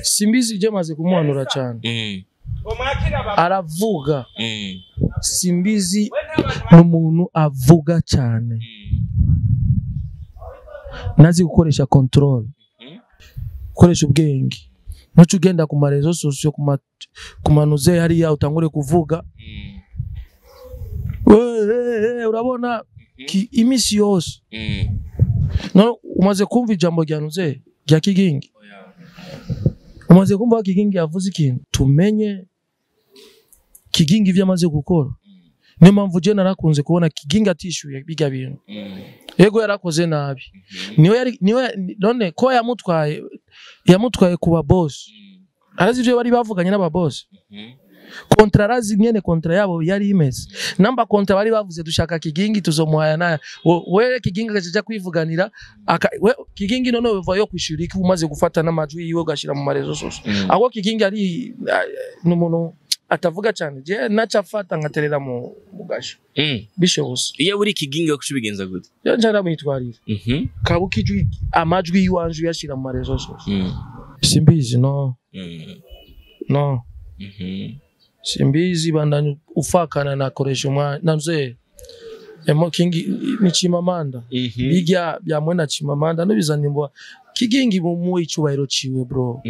Simbizi je maze kumuhanura cyane. Aravuga. Simbizi n'umuntu avuga cyane. Nazi gukoresha control. Gukoresha ubwenge. Ntuce ugenda ku ma réseaux sociaux kumanuze hariya utangure kuvuga. Urabona imisi yose. No umaze kumva ijambo ryanuze rya Kigingi. Umaze kumva Kigingi yavuze ikintu tumenye Kigingi ivyo amaze gukora. Niyo mpamvu je narakunze kubona Kigingi atishuye bijya bintu. Yego yarakoze nabi. Niyo yari niyo none ko yamutwaye kuba boss. Arazi ivyo bari bavuganye n'aba boss. Kontra arazi nyene kontra yabo yari imeze. Namba kontra bari bavuze dushaka Kigingi tuzomuhaya naye. Wewe Kigingi akaja kwivuganira we Kigingi none uva yo kwishura iki umaze gufata n'amajwi yiwe ugashira mu ma réseaux sociaux. Aho Kigingi ari n'umuntu atavuga cyane je nacafata nkaterera mu gasho. Bishobose. Iyo uri Kigingi wakushibigenza gute? Yo njara mwitwarira. Kabuka ijwi amajwi yiwanje yashira mu ma réseaux sociaux. Simbizi no. No. Simbizi bandanye ufakana na koresha umwana namze emo Kingi ni Chimamanda. Bijya bya mwena Chimamanda no bizanimbwa Kigingi bumuwe icubahiro ciwe bro.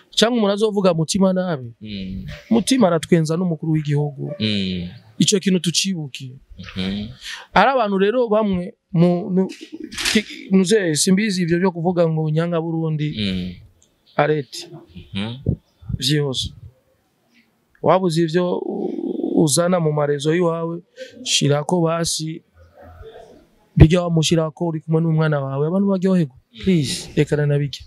Cyangwa umuntu azovuga mutima nabi. Mutima aratwenza n'umukuru w'igihugu. Ico kintu tucibuke. Ari abantu rero bamwe muze Simbizi ivyo byo kuvuga ngo nyanga Burundi. Arete. Vyose. Wabuze ivyo uzana mu marezo yiwawe shirako basi bijya wamushirako uri kumwe n'umwana wawe abantu baryoherwa. Please rekana nabike.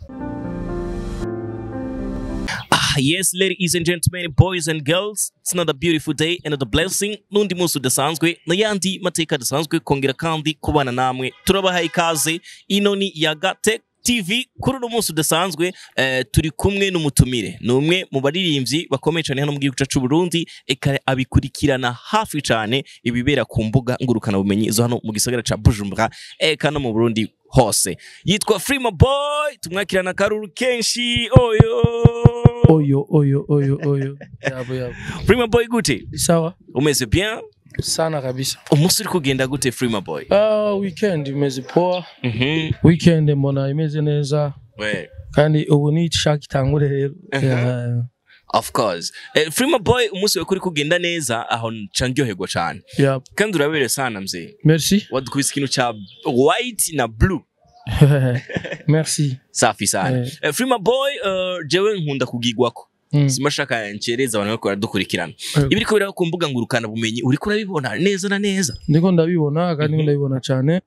Yes, ladies and gentlemen, boys and girls, it's another beautiful day, another blessing. Nundi munsi udasanzwe, n'ayandi mateka adasanzwe kongera kandi kubana namwe. Turabahaye ikaze, ino ni Yaga Tech TV. Kuri uno munsi udasanzwe turi kumwe n'umutumire. Ni umwe mu baririmbyi bakomeye cyane hano mu gihugu cyacu Burundi, eka abikurikirana hafi cyane ibibera ku mbuga ngurukana bumenyi zo hano mu gisagara ca Bujumbura, eka no mu Burundi hose. Yitwa Freema Boy, tumwakirana karuru kenshi. Oyo oyo oyo oyo oyo. Yabo yabo. Freema Boy gute? Sawa. Umeze bien? Sana kabisa. Umunsi uri kugenda gute Freema Boy? Weekend imeze poa. Weekend mbona imeze neza. We. Kandi ubu ni shaka itangure rero. Of course. Freema Boy umunsi uri kugenda neza aho ncanryoherwa cyane. Yep. Kandi urabere sana mzee. Merci. Wadukubise ikintu cha white na blue. Merci. Safi sana. Freema Boy jewe nkunda kugigwako. Simashaka ncereza abantu bakora dukurikirana. Ibiriko biraba ku mbuga ngurukana bumenyi uriko urabibona neza na neza. Ndiko ndabibona kandi ndabibona cyane.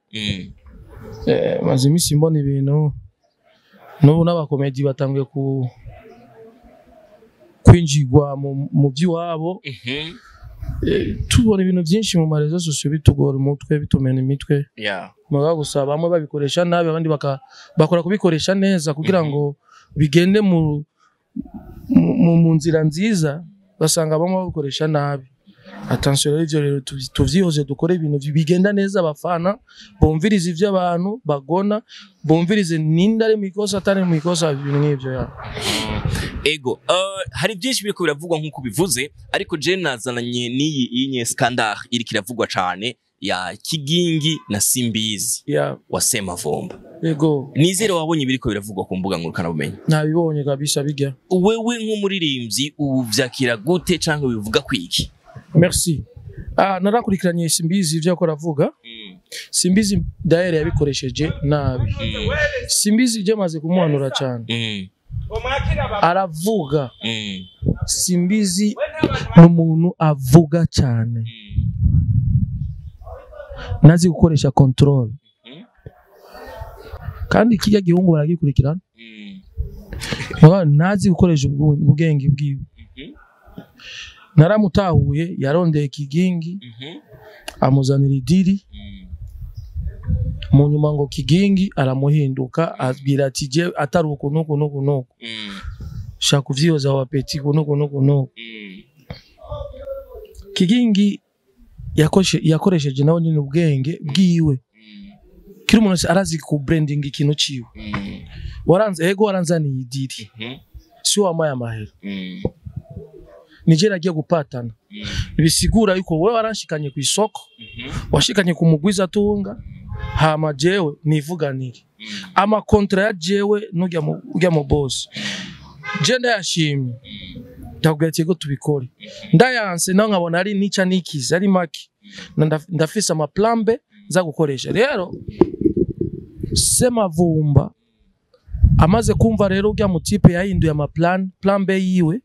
Maze imisi mbona ibintu n'ubu n'abakomedi batangiye ku kwinjirwa mu by'iwabo. Tubona ibintu byinshi mu ma réseaux sociaux bitugora umutwe bitumena imitwe. Muga gusa bamwe babikoresha nabi abandi bakora kubikoresha neza kugira ngo bigende mu nzira nziza, basanga bamwe babikoresha nabi. Attention rero ivyo rero tuvyihoze dukore ibintu bigenda neza abafana bumvirize ivyo abantu bagona bumvirize ninda ari mikosa atari mikosa ibintu nk'ivyo ya. Ego hari byinshi biriko biravugwa nkuko bivuze, ariko je nazananye n'iyi inye scandal iri kiravugwa cane ya Kigingi na Simbizi wa Semavumba. Ego. Nizere wabonye ibiriko biravugwa ku mbuga ngurukana bumenyi. Nabibonye kabisa bijya. Wewe nk'umuririmbyi ubu vyakira gute canke bivuga kwiki? Merci. Narakurikiranye Simbizi ivyo akora avuga. Simbizi daire yabikoresheje nabi. Simbizi je maze kumuhanura cyane. Aravuga. Simbizi n'umuntu avuga cyane. Nazi gukoresha control. Kandi kijya gihungu baragikurikirana. Nazi gukoresha ubwenge bwiwe. Naramutahuye yarondeye Kigingi amuzanira idiri. Mu nyuma ngo Kigingi aramuhinduka abwira ati je atari uku nuku nuku nuku. Shaka kuvyihoza wa petit nuku nuku nuku. Kigingi yakoresheje nawe nyine ubwenge bwiwe. Kiri umuntu arazi ku branding ikintu ciwe. Waranze ego, waranzaniye i deal, si wamaye amahera. Nije nagiye gupatana. Bisigura yuko wewe waranshikanye ku isoko, washikanye ku mugwiza tunga, hama jewe nivuganire ama contrat ya jewe n'ujya mu ujya mu boss. Je ndayashimye, ndakubwira ati: "Yego, tubikore." Ndayanse naho nkabona ari nica nikize, ari make. Na ndafise ama plan B nza gukoresha. Rero Semavumba amaze kumva rero ujya mu type yahinduye ama plan, plan B yiwe,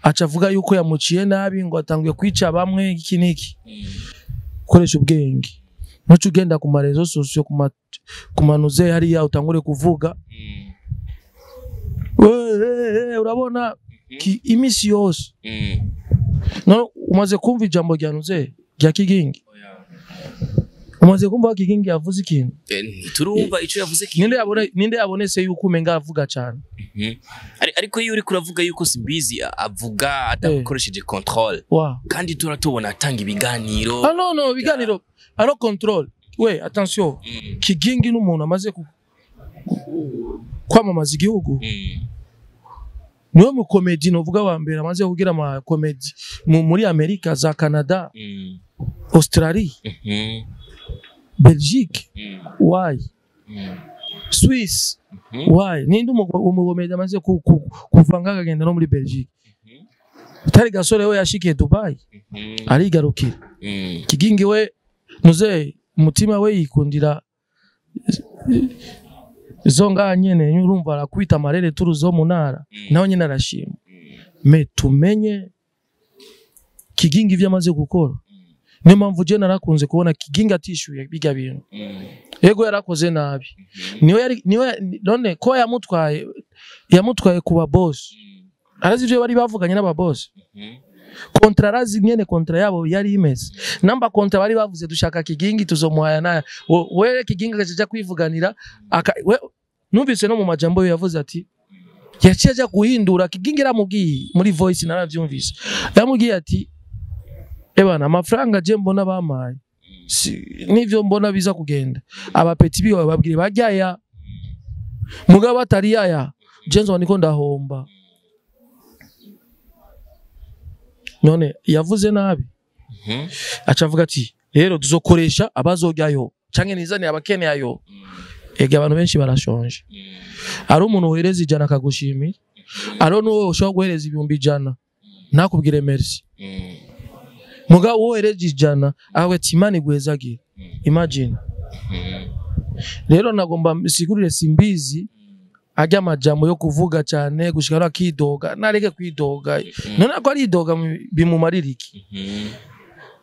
aca avuga yuko yamuciye nabi, ngo atanguye kwica bamwe, iki niki. Koresha ubwenge, ntuce ugenda ku ma réseaux sociaux, ku manuze hariya, utangure kuvuga. Urabona imisi yose. None umaze kumva ijambo rya nuze rya Kigingi? Umaze kumva ko Kigingi yavuze ikintu? Ntiturumva ico yavuze. Ninde yabonese yuko umenga avuga cyane? Ariko iyo uriko uravuga yuko Simbizi avuga adakoresheje control, wa kandi turatubona atanga ibiganiro. Ah no, ibiganiro aro control we, attention. Kigingi n'umuntu amaze kwamamaza igihugu. Niwe mu comédie novuga wa mbere amaze kugira ama comédie muri Amerika, za Canada, Australie, Belgique, why, Suisse. Why, ninde umu comédie amaze kuva ngaha akagenda no muri Belgique? Utari gasore we yashikiye Dubai, arigarukira. Kigingi we muze umutima we yikundira zo ngaha nyene, urumva arakwita amarere turu zo mu ntara. Nawe nyene arashima. Me tumenye Kigingi ivyo amaze gukora. Niyo mpamvu je narakunze kubona Kigingi atishyuye bijya bintu. Yego, yarakoze nabi. Niwe yari niwe. None ko yamutwaye kuba boss, arazi ivyo bari bavuganye n'aba boss. Contrat, arazi nyene contrat yabo yari imeze. Namba contrat bari bavuze: "Dushaka Kigingi, tuzomuhaya naya." Wewe Kigingi akaja kwivuganira numvise no mu majambo ye yavuze ati yaciye aja guhindura. Kigingi yaramubwiye muri voice, naravyumvise, yamubwiye ati: "Ebana, amafaranga je mbona bamaye nivyo mbona biza kugenda, aba petits biwe babwire bajyaya, mugabo atari yaya je nzoba niko ndahomba." None yavuze nabi? Aca avuga ati: "Rero tuzokoresha abazojyayo canke nizane abakeneyayo." Ega abantu benshi barashonje. Ari umuntu wohereza 100 akagushimira, ari n'uwo ushobora guhereza 100,000 ntakubwire merci. Mugabo wohereje 100 awe ati: "Imana igwezagire." Imagine. Rero nagomba sigurire Simbizi ajya amajambo yo kuvuga cyane gushika no akidoga, nareke kwidoga. None ko aridoga bimumarira iki?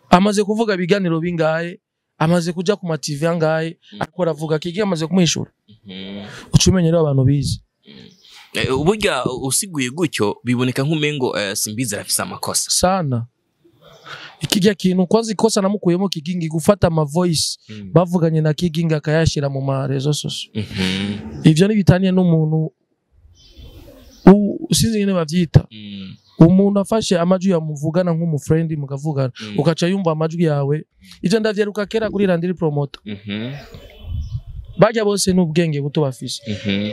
Amaze kuvuga ibiganiro bingahe? Amaze kuja ku ma TV angahe? Ariko aravuga, Kigi amaze kumwishura. Uca umenya rero abantu bize. Burya usiguye gutyo biboneka nk'umengo Simbizi arafise amakosa. Sana. Ikijya kintu kwanza ikosa namukuyemo Kigingi, gufata ama voice bavuganye na Kigingi akayashira mu ma réseaux sociaux. Ivyo ntibitaniye n'umuntu sinzi ingene bavyita. Umuntu afashe amajwi yamuvugana nk'umu friend, mukavugana, ukaca yumva amajwi yawe. Ivyo ndavyeruka kera kuri Landry Promoter. Bajya bose n'ubwenge buto bafise.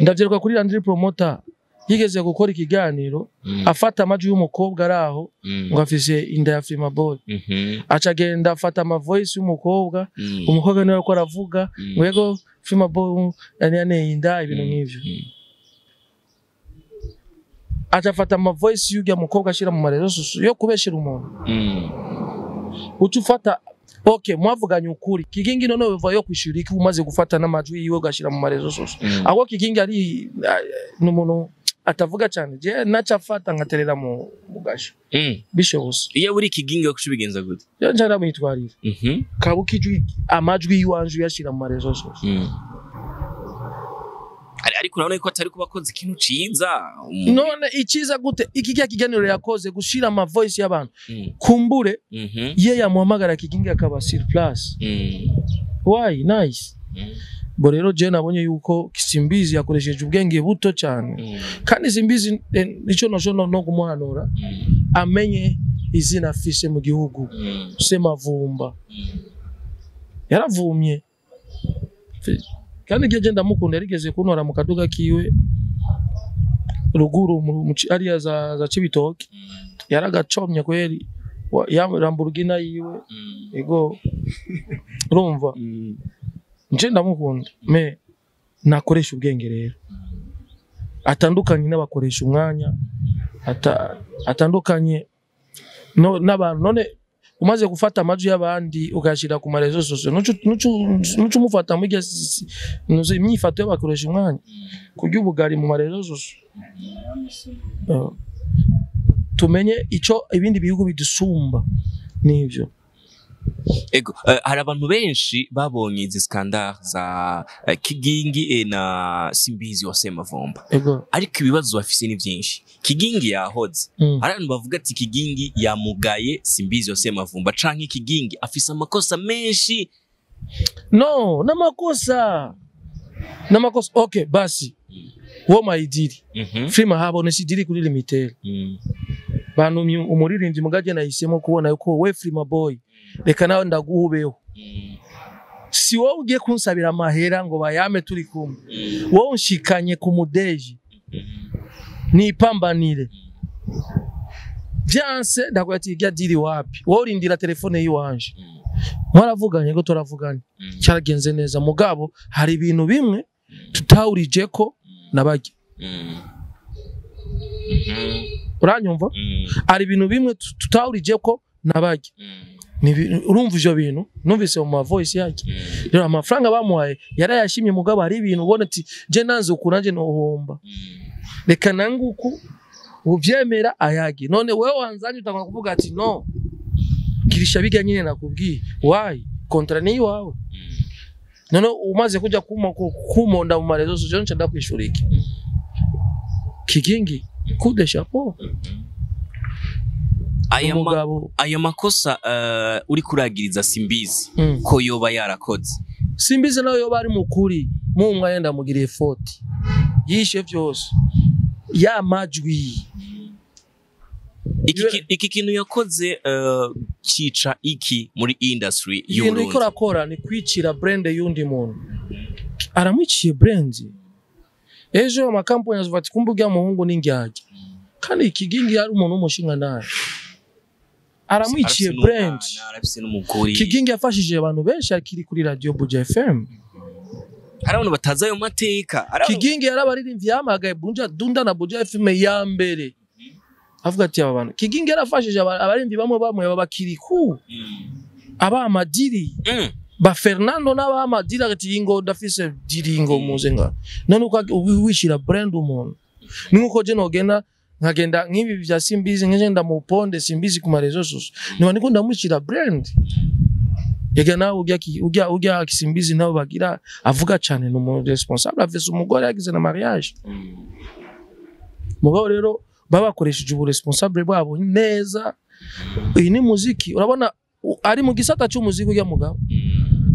Ndavyeruka kuri Landry Promoter, yigeze gukora ikiganiro, afata amajwi y'umukobwa ari aho ngo afise inda ya Frima Boy. Aca agenda afata ama voice y'umukobwa. Umukobwa niwe ariko aravuga ngo yego, Frima Boy yani yaneye inda, ibintu nk'ivyo. Aca afata ama voice y'urya mukobwa ashira mu ma réseaux sociaux yo kubeshera umuntu. Uca ufata, okay, mwavuganye ukuri. Kigingi none biva yo kwishura iki umaze gufata n'amajwi yiwe ugashira mu ma réseaux sociaux? Aho Kigingi ari ni umuntu atavuga cyane, je naca afata nkaterera mu gasho. Bishobose. Iyo uri Kigingi wakusha ubigenza gute? Yo nca ndamwitwarira. Kabuka ijwi, amajwi yiwanje uyashira mu ma réseaux sociaux. Ariko urabona ko atari kuba akoze ikintu ciza. None ikiza gute iki kya kiganiro yakoze, gushira ama voice y'abantu? Kumbure ye yamuhamagara Kigingi akaba sur place. Why nice. Bo rero je nabonye yuko Simbizi yakoresheje ubwenge buto cyane. Kandi Simbizi nico noco no kumuhanura, amenye izina afise mu gihugu. Semavumba yaravumye. Kandi igihe ndamukunda, yarigeze kuntora mu kaduga kiwe. Ruguru ariya za Cibitoke, yaragacomye kweri, ya Lamborghini yiwe. Ego, urumva, nje ndamukunda, mais nakoresha ubwenge rero, atandukanye n'abakoresha umwanya, atandukanye no n'abantu. None umaze gufata amajwi y'abandi ukayashyira ku ma réseaux sociaux, nucu umufata muri nuzi imyifato y'abakoresha umwanya kurya ubugari mu ma réseaux sociaux. Tumenye ico ibindi bihugu bidusumba nivyo. Ego, hari abantu benshi babonye izi scandale za Kigingi na Simbizi wa Semavumba. Ariko ibibazo bafise ni byinshi. Kigingi yahoze. Hari abantu bavuga ati Kigingi yamugaye Simbizi wa Semavumba, canke Kigingi afise amakosa menshi. No, n'amakosa, n'amakosa. Okay, basi wo mayidiri Frima habonetse idiri kuri Limitel. Bantumye umuririmbyi, mugaje nahisemo kubona yuko we Frima Boy, reka nawe ndaguhubeho. Si wowe ugiye kunsabira amahera ngo bayame turi kumwe, wowe unshikanye ku mudeji nipambanire. Vyanse ndakuye ati irya diri wapi, wowe urindira telefone yiwanje. Mwaravuganye ngo turavuganye, cyaragenze neza, mugabo hari ibintu bimwe tutahurije ko nabajya. Uranyumva? Hari ibintu bimwe tutahurije ko nabajya. Urumva ivyo bintu numvise mu ma voice yake. Rero amafaranga bamuhaye yarayashimye, mugabo hari ibintu ubona ati je nanze uku nanje nohomba, reka nanguku uvyemera ayagi. None wewe wanzanye utangwa kuvuga ati no girisha bijya nyine nakubwiye, why contrat ni iwawe. None umaze kuja kumonda mu ma réseaux sociaux, nca ndakwishura iki? Kigingi, coup de chapeau. Umugabo. Aya makosa uri kuragiriza Simbizi ko yoba yarakoze. Simbizi nawe yoba ari mukuri mu mwanya, ndamugiriye faute, yishe vyose ya majwi. Iki kintu yakoze cica iki muri industry Ibintu iko y'Uburundi? Arakora ni kwicira brand y'undi muntu, aramwiciye brand. Ejo amakampani azovuga ati kumbe urya muhungu ni indyarya, kandi Kigingi yari umuntu w'umushinga nabi, aramwiciye Arafise brand. n'umwana, arafise n'umugore. Kigingi yafashije abantu benshi akiri kuri radio Buja FM. Hari abantu batazi ayo mateka. Kigingi yarabaririmbye, yahamagaye Bunja Dunda na Buja FM ya mbere, avuga ati aba bantu. Kigingi yarafashije abaririmbyi bamwe bamwe babakiriku aba amadiri ba Fernando n'aba amadiri, ati ingo ndafise diri, ngo muze nga. None uko wishira brand umuntu ni nkuko je nogenda nkagenda nk'ibi vya Simbizi, nkagenda mu ponde Simbizi ku ma réseaux sociaux, niba niko ndamushyira brand. Ega nawe ujya ujya Simbizi nawe bagira avuga cyane, ni umuntu responsable, afise umugore, yagize na mariage. Mugabo rero baba bakoresheje ubu responsable bwabo neza. Iyi ni muziki, urabona ari mu gisata cy'umuziki ujya mugabo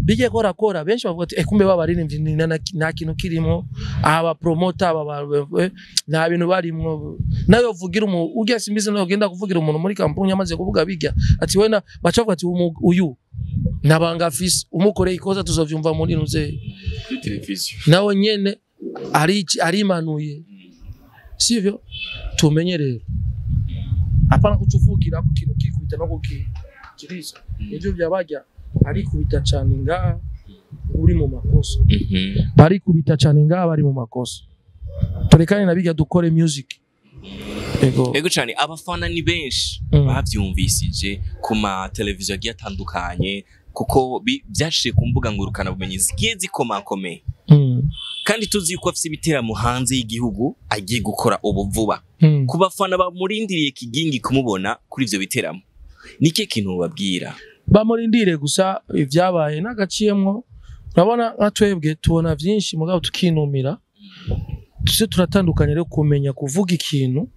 bigiye korakora, benshi bavuga ati kumbe babaririmbyi nta kintu kirimo, aba promoter aba nta bintu barimwo. Nayo vugira ujya Simbizi nayo ugenda kuvugira umuntu muri kampuni amaze kuvuga bijya ati wena, baca bavuga ati uyu nabanga afise, umukoreye ikosa tuzovyumva muri nuze Kuri televiziyo. Nawe nyene ari arimanuye, sivyo? Tumenye rero, apana kucuvugira ku kintu kikubita no kukiriza nivyo byabajya arikubita cyane ngaha uri mu makosa. Barikubita cyane ngaha bari mu makosa. Turekane na bijya, dukore music. Ego. Ego cyane, abafana ni benshi bavyumvisije ku ma televiziyo agiye atandukanye, kuko byaciye ku mbuga ngurukana bumenyi zigiye zikomakomeye. Kandi tuzi yuko afise ibiteramo hanze y'igihugu agiye gukora ubu vuba. Ku bafana bamurindiriye Kigingi kumubona kuri ivyo biteramo, ni ikihe kintu babwira? Bamurindire gusa, ibyabaye n'agaciyemwo. Urabona nka twebwe tubona vyinshi mugabo tukinumira. Tuse turatandukanye rero kumenya kuvuga ikintu.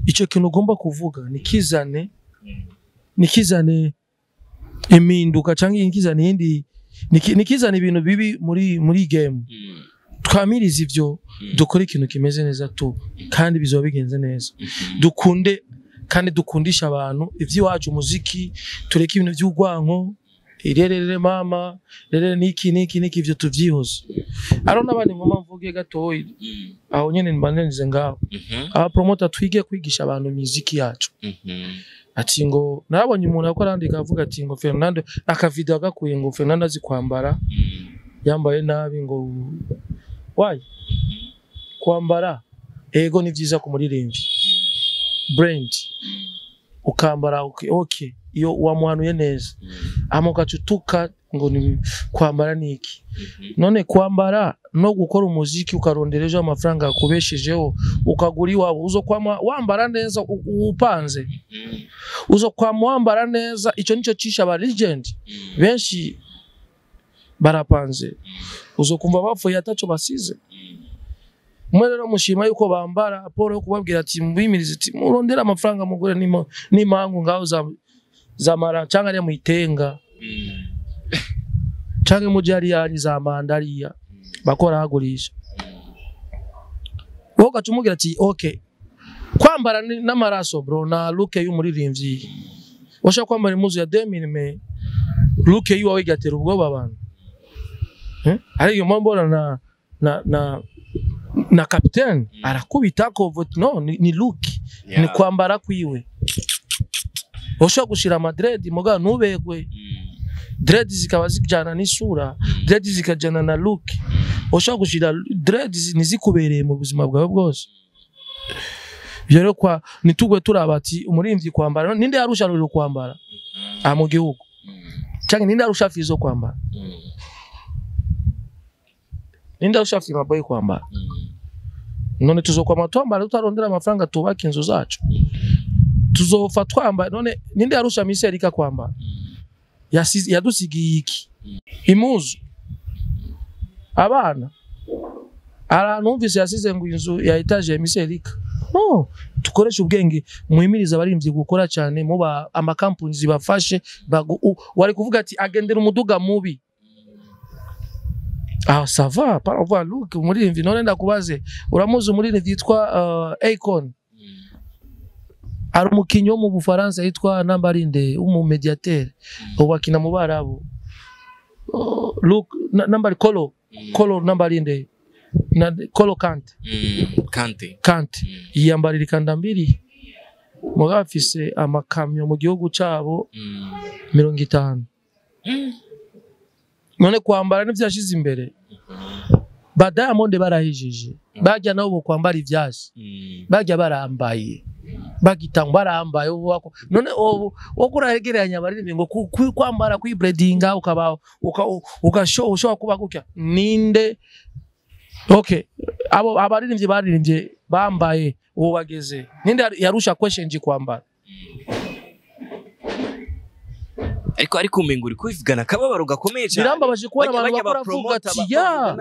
Ico kintu ugomba kuvuga nikizane impinduka cyangwa nikizane iyindi, nikizane ibintu bibi muri game. Twamirize ivyo, dukore ikintu kimeze neza tu, kandi bizoba bigenze neza. Dukunde kandi dukundisha abantu ivy'iwacu, umuziki, tureke ibintu by'urwanko. Irerere mama, rerere niki niki niki, ivyo tuvyihoze. Aro n'abandi ngoma mvuge gatoyi aho nyene mbananize ngaho. Aba promoter twige kwigisha abantu muziki yacu. Ati ngo narabonye umuntu akora arandika avuga ati ngo Fernando akavideo agakuye ngo Fernando azi kwambara yambaye nabi, ngo why kwambara ego ni vyiza ku muririmbyi brand ukambara okay, okay iyo wamuhanuye neza hama ugaca ngo ni kwambara niki. None kwambara no gukora umuziki ukarondera ejo amafaranga yakubeshejeho ukagura iwawe, uzokwama wambara neza upanze, uzokwama wambara neza. Ico nico cisha aba legend benshi barapanze, uzokumva bapfuye ataco basize. Mwe rero mushima yuko bambara Paul yo kubabwira ati mubimirize ati murondera amafaranga mugure n'imangu ngaho za mara canke ariya muitenga canke muje hariya ari za mandariya bakora hagurisha. Wowe ugaca umubwira ati okay kwambara n'amaraso bro na look y'umuririmbyi, washaka kwambara impuzu ya 2000 me look yiwawe igatera ubwoba abantu. Ariyo mpamvu mbona na captain arakubita ko no ni look, ni kwambara kwiwe. Ushobora gushira ama dread muga ntubegwe, dread zikaba zijana n'isura, dread zikajana na look. Ushobora gushira dread ntizikubereye mu buzima bwawe bwose. Ibyo rero kwa nitugwe turaba ati umuririmbyi kwambara, ninde yarusha rero kwambara aha mu gihugu, canke ninde yarusha Fizo kwambara, ninde yarusha Fima Boy kwambara? None tuzokwama twambara tutarondera amafaranga tubaka inzu zacu, tuzofa twambara. None ninde yarusha Miss Erika kwambara? Yadusigiye iki? Impuzu abana aranumvise yasize ngo inzu ya etage ya Miss Erika. No, tukoresha ubwenge, muhimiriza abaririmbyi gukora cyane, muba amakampuni zibafashe. Wari kuvuga ati agendera umuduga mubi, ah ça va par avoir look umuririmbyi. None ndakubaze, uramuzi umuririmbyi yitwa Akon? Ari umukinyi wo mu Bufaransa yitwa Nambarinde, umumediateur ubu akina mu Barabu. Look Nambari Kolo Kolo Nambarinde na Kolo Kante. Kante. Kante yiyambarira ikandambiri, mugabo afise amakamyo mu gihugu cabo 50. None kwambara nivyo yashize imbere. Ba Diamond barahijije, bajya nabo kwambara ivyasi, bajya barambaye bagitangwa barambaye ubu. None ubu wo kurahegeranya abaririmbyi ngo kwambara kwibredinga ukaba ugasho ushobora kuba gutya ninde? Okay, abo abaririmbyi baririmbye bambaye ubu bageze, ninde yarusha kweshenji kwambara? Ariko umengo uri kubivugana akababaro gakomeye cyane. Birambabaje kubona abantu bakora avuga ati ya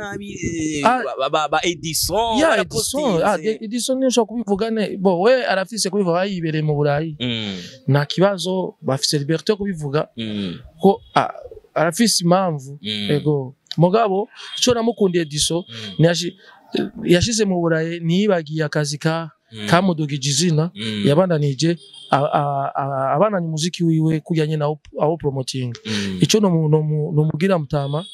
ba Edison, ya Edison, Edison niyo ushobora kubivuga ne bo we arafise kubivuga yibereye mu Burayi, nta kibazo, bafise liberté yo kubivuga ko arafise impamvu. Ego mugabo ico namukundiye Edison yashize mu Burayi ntiyibagiye akazi kamudugije izina, yabandanije abananye umuziki wiwe kujyanye na aho promoting. Ico no mugira mutama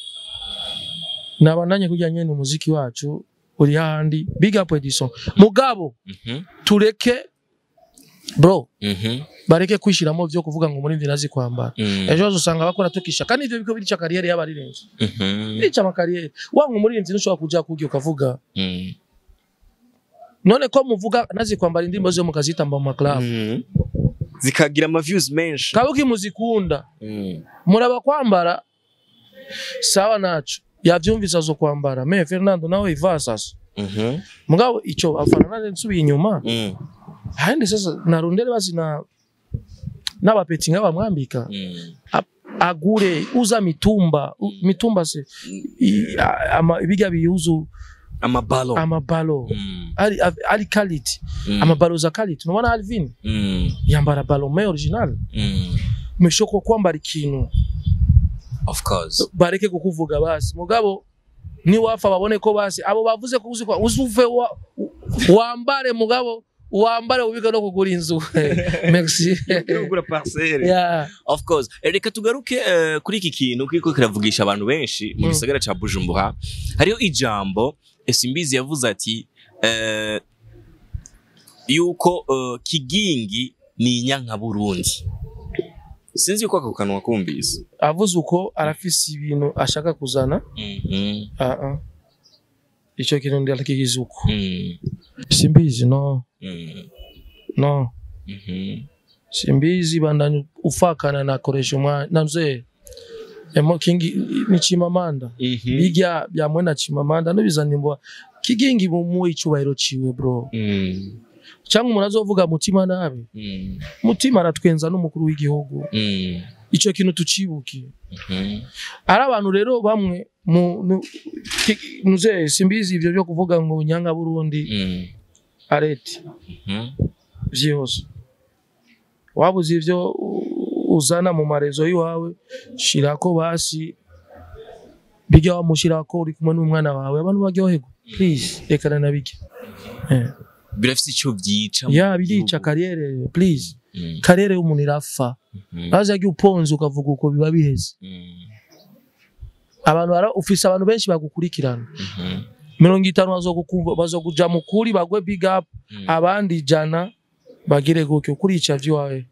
nabandanye kujyanye n'umuziki wacu uri handi. Big up Edison. Mugabo tureke bro, bareke kwishiramo vyo kuvuga ngo muri nazi kwambara. Ejo usanga bakora tukisha kandi ivyo biko birica kariyeri y'abaririmbyi. Birica amakariyeri. Wangu umuririmbyi ntushobora kuja kugi ukavuga none ko muvuga nazi kwambara indirimbo zo mukazitamba mu club zikagira ama views menshi, kabuki muzikunda muraba kwambara sawa naco yavyumvise azo kwambara me Fernando nawe iva sasa. Mugabo ico afana nane nsubiye inyuma handi sasa narondere basi na n'abapeti ngabamwambika agure uza mitumba mitumba se ibiga biyuzu amabalo ari quality amabalo za quality. Nubona Alvin yambara balo me original meshoko kwambara ikintu of course bareke kukuvuga basi. Mugabo ni wafa babone ko basi abo bavuze ko uzi uve wambare mugabo Wambare ubika no kugura inzu. Merci. Kugura parcelle. Yeah. Of course. Reka tugaruke kuri iki kintu kiriko kiravugisha abantu benshi mu gisagara ca Bujumbura. Hariho ijambo Simbizi yavuze ati yuko Kigingi ni inyanka Burundi. Sinzi yuko ako kanwa kumvise. Avuze uko arafise ibintu ashaka kuzana. Ico kintu ndakigize uko. Simbizi no. No. Simbizi bandanye ufakana na koresha umwanya namze emo kingi ni Chimamanda. Bijya bya mwena Chimamanda nubizanimbwa Kigingi mu icubahiro ciwe bro. Cyangwa umuntu azovuga mutima nabi. Mutima aratwenza n'umukuru w'igihugu. Ico kintu tucibuke. Ari abantu rero bamwe mu muze Simbizi ivyo byo kuvuga ngo nyanga Burundi. Arete. Vyose. Wabuze ivyo uzana mu marezo yiwawe shirako basi bijya wamushirako uri kumwe n'umwana wawe abantu baryoherwa. Please rekana nabijya. Birafise ico vyica. Ya birica kariyere please. Kariyere y'umuntu irafa. Baza yagiye uponze ukavuga uko biba biheze. Abantu ara ufise abantu benshi bagukurikirana. 50 bazokuja mukuri bagwe big up abandi 100 bagire gutyo kurica vyiwawe.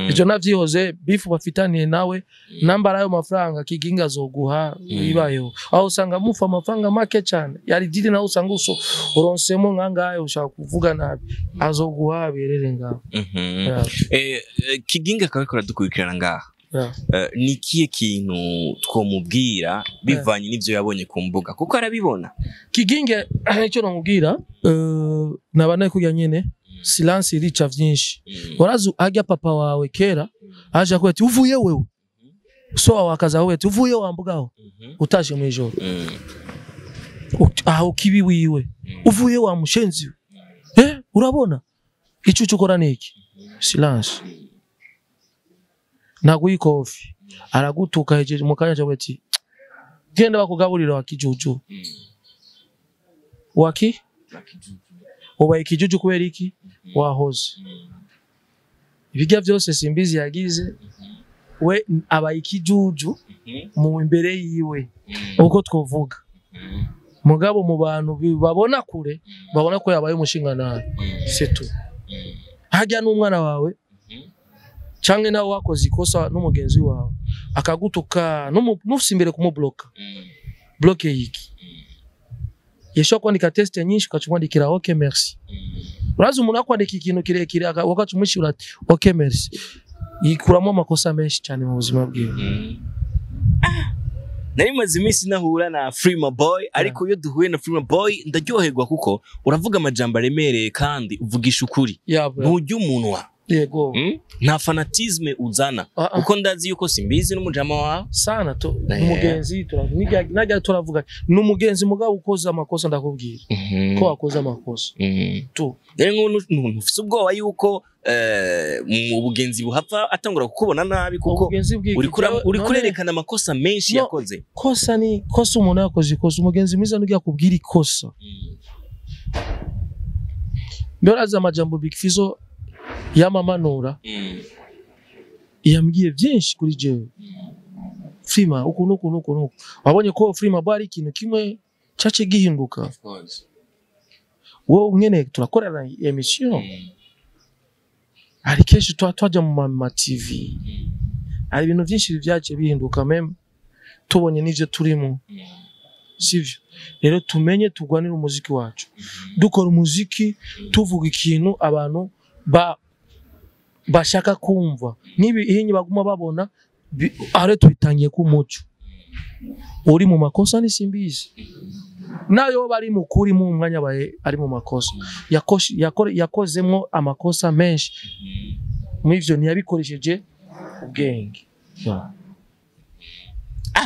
Ivyo navyihoze bifu bafitaniye nawe nambara ayo mafaranga Kigingi azoguha ibayeho. Aho usanga mufa amafaranga make cyane yari didi nawe usanga uso uronsemo nkangaye ushaka kuvuga nabi azoguha berere ngaho. Kigingi akabikora dukurikirana ngaha. Ni kiye kintu twomubwira bivanye n'ivyo yabonye ku mbuga kuko arabibona. Kigingi icyo namubwira nabanaye kujya nyene silence irica vyinshi. Warazu ajya papa wawe kera aje akwati uvuye wewe. So wawe akaza wewe ati uvuye wambugaho utashe mu ijoro. Aho kibi wiwe uvuye wa mushenzi. Urabona ico cukora niki? Silence. Naguyi kofi aragutuka hejeje mu kanya cyo ati genda bakugaburira wakijuju. Waki? Ubaye ikijuju kubera iki? Wahoze. Ibijya byose Simbizi yagize we abaye ikijuju mu imbere yiwe uko twovuga. Mugabo mu bantu babona kure babona ko yabaye umushinga nabi. C'est tout. Hajya n'umwana wawe canke nawe wakoze ikosa n'umugenzi wawe akagutuka nufise imbere kumubloka. Bloke yiki. Yesho kwandika test nyinshi ukacumwandikira okay merci. Urazi umuntu akwandika ikintu kirekire wakacumwishura ati okay merci. Yikuramo amakosa menshi cyane mu buzima bwiwe. Nari maze iminsi nahura na Freema Boy ariko iyo duhuye na Freema Boy ndaryoherwa kuko uravuga amajambo aremereye kandi uvugisha ukuri. Ntujya umunwa. Yego. Nta fanatisme uzana. Uko ndazi yuko Simbizi n'umujama wawe sana to umugenzi najya turavuga n'umugenzi mugabo ukoza amakosa ndakubwira ko wakoza amakosa tu. Rero ntufise ubwoba yuko mu bugenzi buhapfa atangura kukubona nabi kuko uri kurerekana amakosa menshi yakoze. Kosa ni kosa umuntu yakoze ikosa umugenzi mwiza n'ugiye akubwira ikosa. Mberaza amajambo Big Fizzo yamamanura yambwiye byinshi kuri jewe. Freema uku nuku nuku nuku. Wabonye ko Freema bari ikintu kimwe cyace gihinduka. Wowe nyene turakorana emission. Hari kenshi twajya mu ma TV. Hari ibintu byinshi byace bihinduka meme tubonye n'ivyo turimo. Sivyo. Rero tumenye tugwanira umuziki wacu. Dukora umuziki tuvuga ikintu abantu bashaka kumva. Nibi ihinyi baguma babona are tubitangiye ku muco. Uri mu makosa ni Simbizi. Nayo bari mukuri mu mwanya baye ari mu makosa. Yakozemo amakosa menshi. Mwivyo ntiyabikoresheje ubwenge.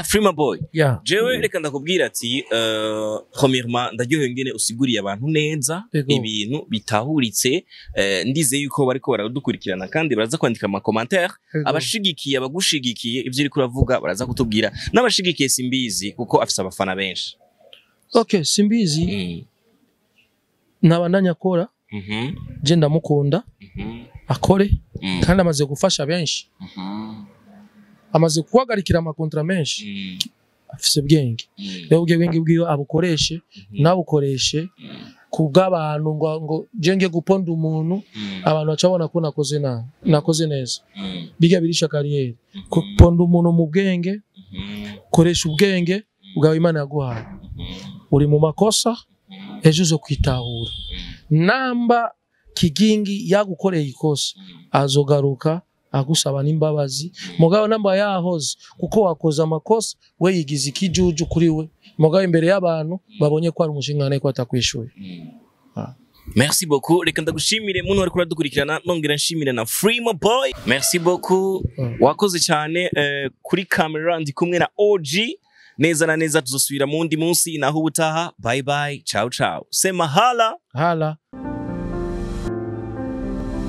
Freema Boy. Yeah. Jewe reka ndakubwira ati premièrement ndaryohewe ngene usiguriye abantu neza ibintu bitahuritse, ndize yuko bariko baradukurikirana kandi baraza kwandika ama commentaire, abashigikiye abagushigikiye ivyo uriko uravuga baraza kutubwira, n'abashigikiye Simbizi kuko afise abafana benshi. Okay, Simbizi nabandanya akora Je ndamukunda, akore, kandi amaze gufasha benshi, amaze guhagarikira ama contrats menshi, afise ubwenge. Rero ubwo bwenge bwiwe abukoreshe, nabukoreshe ku bw'abantu ngo je nge guponda umuntu, abantu baca babona ko nakoze nabi, nakoze neza. Bijya birisha carrière. Guponda umuntu mu bwenge, koresha ubwenge bwawe Imana yaguhaye. Uri mu makosa, ejo uzo kwitahura. Namba Kigingi yagukoreye ikosa, azogaruka agusaba n'imbabazi. Mugabo namba yahoze kuko wakoze amakosa, we yigize ikijuju kuri we, mugabo imbere y'abantu babonye ko ari umushinga ko atakwishuye. Merci beaucoup. Reka ndagushimire muntu wariko uradukurikirana, nongera nshimire na Freema Boy. Merci beaucoup. Wakoze cyane. Kuri camera ndi kumwe na OG. Neza na neza tuzosubira mu wundi munsi, naho ubutaha. Bye bye, ciao ciao, sema hala. Hala.